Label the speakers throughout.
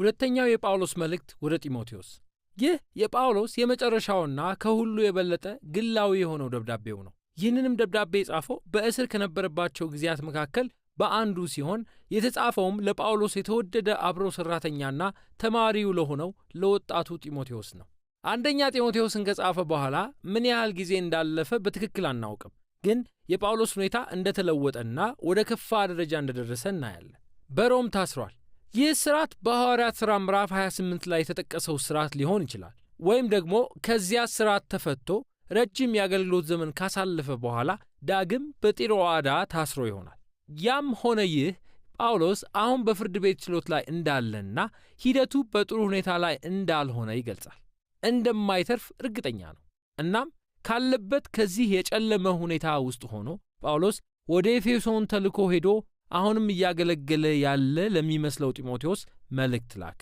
Speaker 1: ሁለተኛው የጳውሎስ መልእክት ወደ ጢሞቴዎስ። ይህ የጳውሎስ የመጨረሻውና ከሁሉ የበለጠ ግላዊ የሆነው ደብዳቤው ነው። ይህንንም ደብዳቤ የጻፈው በእስር ከነበረባቸው ጊዜያት መካከል በአንዱ ሲሆን የተጻፈውም ለጳውሎስ የተወደደ አብሮ ሠራተኛና ተማሪው ለሆነው ለወጣቱ ጢሞቴዎስ ነው። አንደኛ ጢሞቴዎስን ከጻፈ በኋላ ምን ያህል ጊዜ እንዳለፈ በትክክል አናውቅም፣ ግን የጳውሎስ ሁኔታ እንደተለወጠና ወደ ከፋ ደረጃ እንደደረሰ እናያለን። በሮም ታስሯል። ይህ እስራት በሐዋርያት ሥራ ምዕራፍ 28 ላይ የተጠቀሰው እስራት ሊሆን ይችላል፣ ወይም ደግሞ ከዚያ እስራት ተፈቶ ረጅም የአገልግሎት ዘመን ካሳለፈ በኋላ ዳግም በጢሮአዳ ታስሮ ይሆናል። ያም ሆነ ይህ ጳውሎስ አሁን በፍርድ ቤት ችሎት ላይ እንዳለና ሂደቱ በጥሩ ሁኔታ ላይ እንዳልሆነ ይገልጻል። እንደማይተርፍ እርግጠኛ ነው። እናም ካለበት ከዚህ የጨለመ ሁኔታ ውስጥ ሆኖ ጳውሎስ ወደ ኤፌሶን ተልኮ ሄዶ አሁንም እያገለገለ ያለ ለሚመስለው ጢሞቴዎስ መልእክት ላከ።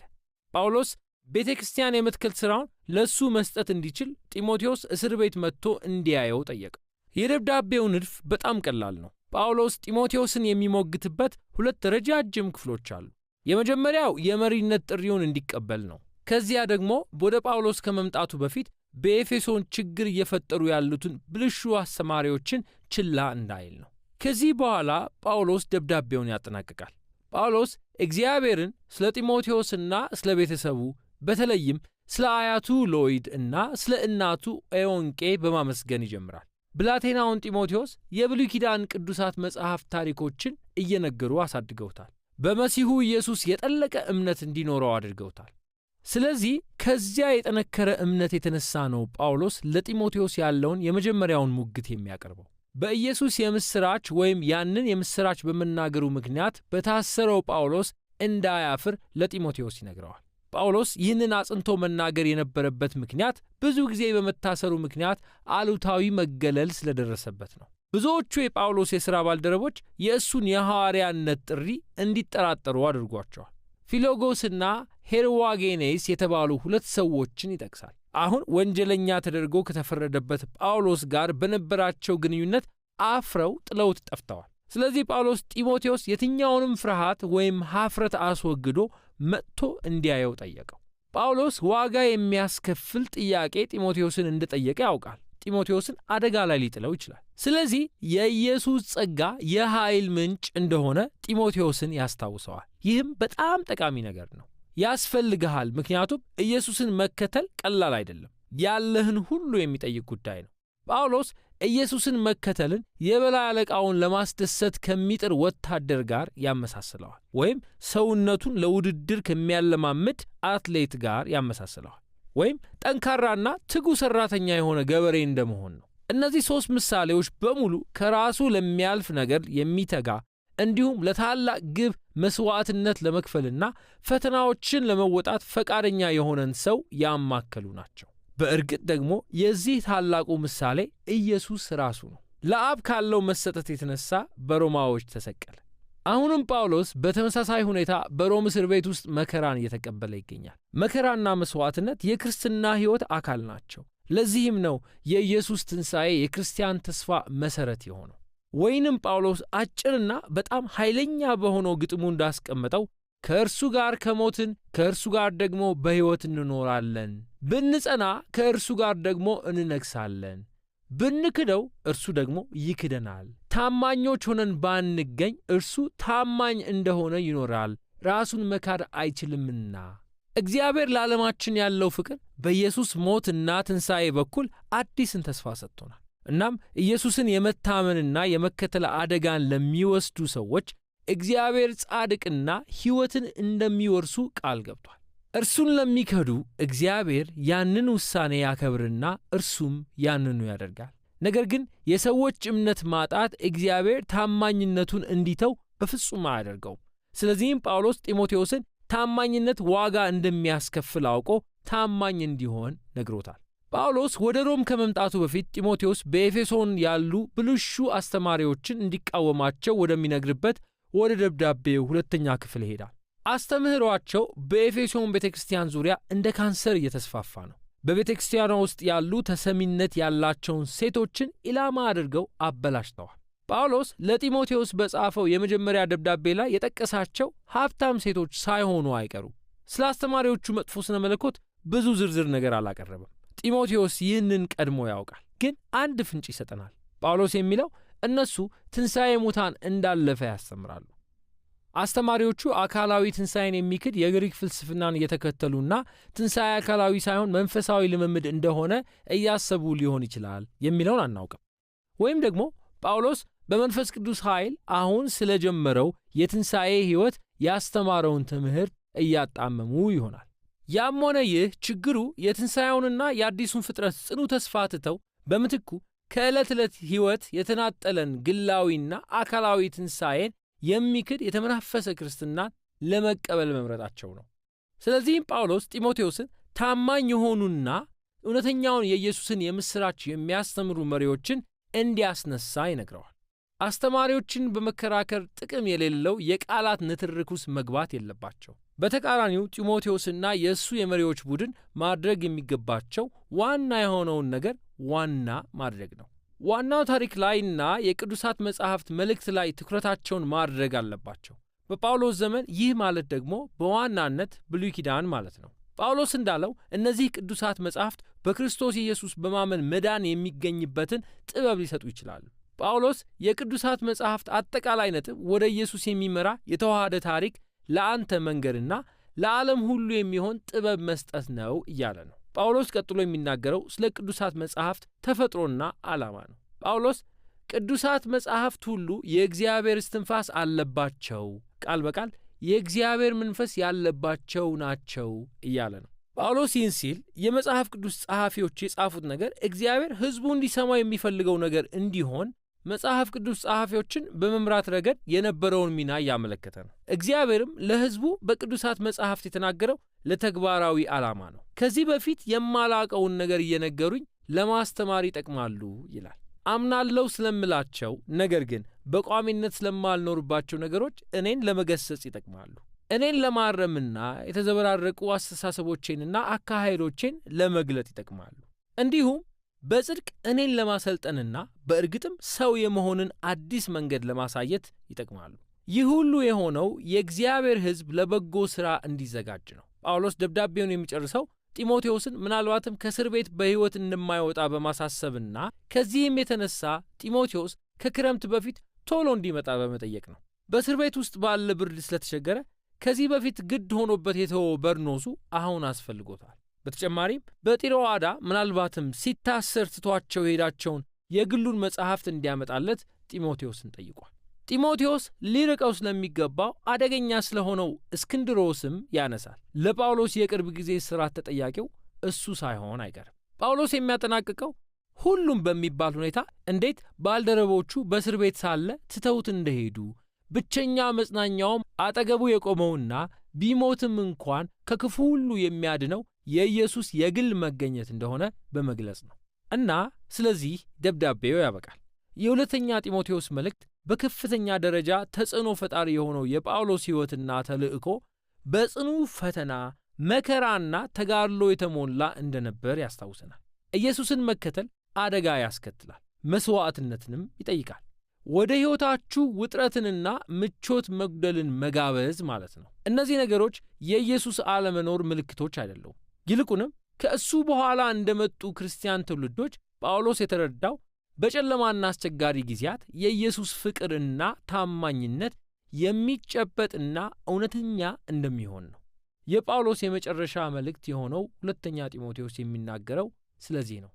Speaker 1: ጳውሎስ ቤተ ክርስቲያን የመትከል ሥራውን ለእሱ መስጠት እንዲችል ጢሞቴዎስ እስር ቤት መጥቶ እንዲያየው ጠየቀ። የደብዳቤው ንድፍ በጣም ቀላል ነው። ጳውሎስ ጢሞቴዎስን የሚሞግትበት ሁለት ረጃጅም ክፍሎች አሉ። የመጀመሪያው የመሪነት ጥሪውን እንዲቀበል ነው። ከዚያ ደግሞ ወደ ጳውሎስ ከመምጣቱ በፊት በኤፌሶን ችግር እየፈጠሩ ያሉትን ብልሹ አስተማሪዎችን ችላ እንዳይል ነው። ከዚህ በኋላ ጳውሎስ ደብዳቤውን ያጠናቅቃል። ጳውሎስ እግዚአብሔርን ስለ ጢሞቴዎስና ስለ ቤተሰቡ በተለይም ስለ አያቱ ሎይድ እና ስለ እናቱ ኤዎንቄ በማመስገን ይጀምራል። ብላቴናውን ጢሞቴዎስ የብሉይ ኪዳን ቅዱሳት መጽሐፍ ታሪኮችን እየነገሩ አሳድገውታል። በመሲሁ ኢየሱስ የጠለቀ እምነት እንዲኖረው አድርገውታል። ስለዚህ ከዚያ የጠነከረ እምነት የተነሳ ነው ጳውሎስ ለጢሞቴዎስ ያለውን የመጀመሪያውን ሙግት የሚያቀርበው። በኢየሱስ የምሥራች ወይም ያንን የምሥራች በመናገሩ ምክንያት በታሰረው ጳውሎስ እንዳያፍር ለጢሞቴዎስ ይነግረዋል። ጳውሎስ ይህንን አጽንቶ መናገር የነበረበት ምክንያት ብዙ ጊዜ በመታሰሩ ምክንያት አሉታዊ መገለል ስለደረሰበት ነው። ብዙዎቹ የጳውሎስ የሥራ ባልደረቦች የእሱን የሐዋርያነት ጥሪ እንዲጠራጠሩ አድርጓቸዋል። ፊሎጎስና ሄርዋጌኔስ የተባሉ ሁለት ሰዎችን ይጠቅሳል። አሁን ወንጀለኛ ተደርጎ ከተፈረደበት ጳውሎስ ጋር በነበራቸው ግንኙነት አፍረው ጥለውት ጠፍተዋል። ስለዚህ ጳውሎስ ጢሞቴዎስ የትኛውንም ፍርሃት ወይም ኀፍረት አስወግዶ መጥቶ እንዲያየው ጠየቀው። ጳውሎስ ዋጋ የሚያስከፍል ጥያቄ ጢሞቴዎስን እንደጠየቀ ያውቃል። ጢሞቴዎስን አደጋ ላይ ሊጥለው ይችላል። ስለዚህ የኢየሱስ ጸጋ የኃይል ምንጭ እንደሆነ ጢሞቴዎስን ያስታውሰዋል። ይህም በጣም ጠቃሚ ነገር ነው። ያስፈልግሃል፣ ምክንያቱም ኢየሱስን መከተል ቀላል አይደለም። ያለህን ሁሉ የሚጠይቅ ጉዳይ ነው። ጳውሎስ ኢየሱስን መከተልን የበላይ አለቃውን ለማስደሰት ከሚጥር ወታደር ጋር ያመሳስለዋል፣ ወይም ሰውነቱን ለውድድር ከሚያለማምድ አትሌት ጋር ያመሳስለዋል፣ ወይም ጠንካራና ትጉ ሠራተኛ የሆነ ገበሬ እንደመሆን ነው። እነዚህ ሦስት ምሳሌዎች በሙሉ ከራሱ ለሚያልፍ ነገር የሚተጋ እንዲሁም ለታላቅ ግብ መሥዋዕትነት ለመክፈልና ፈተናዎችን ለመወጣት ፈቃደኛ የሆነን ሰው ያማከሉ ናቸው። በእርግጥ ደግሞ የዚህ ታላቁ ምሳሌ ኢየሱስ ራሱ ነው። ለአብ ካለው መሰጠት የተነሳ በሮማዎች ተሰቀለ። አሁንም ጳውሎስ በተመሳሳይ ሁኔታ በሮም እስር ቤት ውስጥ መከራን እየተቀበለ ይገኛል። መከራና መሥዋዕትነት የክርስትና ሕይወት አካል ናቸው። ለዚህም ነው የኢየሱስ ትንሣኤ የክርስቲያን ተስፋ መሠረት የሆነው። ወይንም ጳውሎስ አጭርና በጣም ኃይለኛ በሆነው ግጥሙ እንዳስቀመጠው ከእርሱ ጋር ከሞትን ከእርሱ ጋር ደግሞ በሕይወት እንኖራለን፣ ብንጸና ከእርሱ ጋር ደግሞ እንነግሣለን፣ ብንክደው እርሱ ደግሞ ይክደናል፣ ታማኞች ሆነን ባንገኝ እርሱ ታማኝ እንደሆነ ይኖራል፣ ራሱን መካድ አይችልምና። እግዚአብሔር ለዓለማችን ያለው ፍቅር በኢየሱስ ሞትና ትንሣኤ በኩል አዲስን ተስፋ ሰጥቶናል። እናም ኢየሱስን የመታመንና የመከተል አደጋን ለሚወስዱ ሰዎች እግዚአብሔር ጻድቅና ሕይወትን እንደሚወርሱ ቃል ገብቷል። እርሱን ለሚከዱ እግዚአብሔር ያንን ውሳኔ ያከብርና እርሱም ያንኑ ያደርጋል። ነገር ግን የሰዎች እምነት ማጣት እግዚአብሔር ታማኝነቱን እንዲተው በፍጹም አያደርገውም። ስለዚህም ጳውሎስ ጢሞቴዎስን ታማኝነት ዋጋ እንደሚያስከፍል አውቆ ታማኝ እንዲሆን ነግሮታል። ጳውሎስ ወደ ሮም ከመምጣቱ በፊት ጢሞቴዎስ በኤፌሶን ያሉ ብልሹ አስተማሪዎችን እንዲቃወማቸው ወደሚነግርበት ወደ ደብዳቤው ሁለተኛ ክፍል ይሄዳል። አስተምህሯቸው በኤፌሶን ቤተ ክርስቲያን ዙሪያ እንደ ካንሰር እየተስፋፋ ነው። በቤተ ክርስቲያኗ ውስጥ ያሉ ተሰሚነት ያላቸውን ሴቶችን ኢላማ አድርገው አበላሽተዋል። ጳውሎስ ለጢሞቴዎስ በጻፈው የመጀመሪያ ደብዳቤ ላይ የጠቀሳቸው ሀብታም ሴቶች ሳይሆኑ አይቀሩ። ስለ አስተማሪዎቹ መጥፎ ስነ መለኮት ብዙ ዝርዝር ነገር አላቀረበም። ጢሞቴዎስ ይህንን ቀድሞ ያውቃል፣ ግን አንድ ፍንጭ ይሰጠናል። ጳውሎስ የሚለው እነሱ ትንሣኤ ሙታን እንዳለፈ ያስተምራሉ። አስተማሪዎቹ አካላዊ ትንሣኤን የሚክድ የግሪክ ፍልስፍናን እየተከተሉና ትንሣኤ አካላዊ ሳይሆን መንፈሳዊ ልምምድ እንደሆነ እያሰቡ ሊሆን ይችላል የሚለውን አናውቅም። ወይም ደግሞ ጳውሎስ በመንፈስ ቅዱስ ኃይል አሁን ስለጀመረው የትንሣኤ ሕይወት ያስተማረውን ትምህርት እያጣመሙ ይሆናል። ያም ሆነ ይህ ችግሩ የትንሣኤውንና የአዲሱን ፍጥረት ጽኑ ተስፋ ትተው በምትኩ ከዕለት ዕለት ሕይወት የተናጠለን ግላዊና አካላዊ ትንሣኤን የሚክድ የተመናፈሰ ክርስትናን ለመቀበል መምረጣቸው ነው። ስለዚህም ጳውሎስ ጢሞቴዎስን ታማኝ የሆኑና እውነተኛውን የኢየሱስን የምሥራች የሚያስተምሩ መሪዎችን እንዲያስነሳ ይነግረዋል። አስተማሪዎችን በመከራከር ጥቅም የሌለው የቃላት ንትርክ ውስጥ መግባት የለባቸው። በተቃራኒው ጢሞቴዎስና የእሱ የመሪዎች ቡድን ማድረግ የሚገባቸው ዋና የሆነውን ነገር ዋና ማድረግ ነው። ዋናው ታሪክ ላይና የቅዱሳት መጻሕፍት መልእክት ላይ ትኩረታቸውን ማድረግ አለባቸው። በጳውሎስ ዘመን ይህ ማለት ደግሞ በዋናነት ብሉይ ኪዳን ማለት ነው። ጳውሎስ እንዳለው እነዚህ ቅዱሳት መጻሕፍት በክርስቶስ ኢየሱስ በማመን መዳን የሚገኝበትን ጥበብ ሊሰጡ ይችላሉ። ጳውሎስ የቅዱሳት መጻሕፍት አጠቃላይ ነጥብ ወደ ኢየሱስ የሚመራ የተዋሃደ ታሪክ ለአንተ መንገድና ለዓለም ሁሉ የሚሆን ጥበብ መስጠት ነው እያለ ነው። ጳውሎስ ቀጥሎ የሚናገረው ስለ ቅዱሳት መጻሕፍት ተፈጥሮና ዓላማ ነው። ጳውሎስ ቅዱሳት መጻሕፍት ሁሉ የእግዚአብሔር እስትንፋስ አለባቸው፣ ቃል በቃል የእግዚአብሔር መንፈስ ያለባቸው ናቸው እያለ ነው። ጳውሎስ ይህን ሲል የመጽሐፍ ቅዱስ ጸሐፊዎች የጻፉት ነገር እግዚአብሔር ሕዝቡ እንዲሰማው የሚፈልገው ነገር እንዲሆን መጽሐፍ ቅዱስ ጸሐፊዎችን በመምራት ረገድ የነበረውን ሚና እያመለከተ ነው። እግዚአብሔርም ለሕዝቡ በቅዱሳት መጻሕፍት የተናገረው ለተግባራዊ ዓላማ ነው። ከዚህ በፊት የማላቀውን ነገር እየነገሩኝ ለማስተማር ይጠቅማሉ ይላል። አምናለው ስለምላቸው ነገር ግን በቋሚነት ስለማልኖርባቸው ነገሮች እኔን ለመገሰጽ ይጠቅማሉ። እኔን ለማረምና የተዘበራረቁ አስተሳሰቦቼንና አካሄዶቼን ለመግለጥ ይጠቅማሉ። እንዲሁም በጽድቅ እኔን ለማሰልጠንና በእርግጥም ሰው የመሆንን አዲስ መንገድ ለማሳየት ይጠቅማሉ። ይህ ሁሉ የሆነው የእግዚአብሔር ሕዝብ ለበጎ ሥራ እንዲዘጋጅ ነው። ጳውሎስ ደብዳቤውን የሚጨርሰው ጢሞቴዎስን ምናልባትም ከእስር ቤት በሕይወት እንደማይወጣ በማሳሰብና ከዚህም የተነሳ ጢሞቴዎስ ከክረምት በፊት ቶሎ እንዲመጣ በመጠየቅ ነው። በእስር ቤት ውስጥ ባለ ብርድ ስለተቸገረ ከዚህ በፊት ግድ ሆኖበት የተወው በርኖሱ አሁን አስፈልጎታል። በተጨማሪም በጢሮአዳ ምናልባትም ሲታሰር ትቷቸው የሄዳቸውን የግሉን መጽሐፍት እንዲያመጣለት ጢሞቴዎስን ጠይቋል። ጢሞቴዎስ ሊርቀው ስለሚገባው አደገኛ ስለሆነው እስክንድሮስም ያነሳል። ለጳውሎስ የቅርብ ጊዜ እስራት ተጠያቂው እሱ ሳይሆን አይቀርም። ጳውሎስ የሚያጠናቅቀው ሁሉም በሚባል ሁኔታ እንዴት ባልደረቦቹ በእስር ቤት ሳለ ትተውት እንደሄዱ፣ ብቸኛ መጽናኛውም አጠገቡ የቆመውና ቢሞትም እንኳን ከክፉ ሁሉ የሚያድነው የኢየሱስ የግል መገኘት እንደሆነ በመግለጽ ነው። እና ስለዚህ ደብዳቤው ያበቃል። የሁለተኛ ጢሞቴዎስ መልእክት በከፍተኛ ደረጃ ተጽዕኖ ፈጣሪ የሆነው የጳውሎስ ሕይወትና ተልእኮ በጽኑ ፈተና፣ መከራና ተጋድሎ የተሞላ እንደነበር ያስታውሰናል። ኢየሱስን መከተል አደጋ ያስከትላል፣ መሥዋዕትነትንም ይጠይቃል። ወደ ሕይወታችሁ ውጥረትንና ምቾት መጉደልን መጋበዝ ማለት ነው። እነዚህ ነገሮች የኢየሱስ አለመኖር ምልክቶች አይደሉም። ይልቁንም ከእሱ በኋላ እንደመጡ ክርስቲያን ትውልዶች ጳውሎስ የተረዳው በጨለማና አስቸጋሪ ጊዜያት የኢየሱስ ፍቅርና ታማኝነት የሚጨበጥና እውነተኛ እንደሚሆን ነው። የጳውሎስ የመጨረሻ መልእክት የሆነው ሁለተኛ ጢሞቴዎስ የሚናገረው ስለዚህ ነው።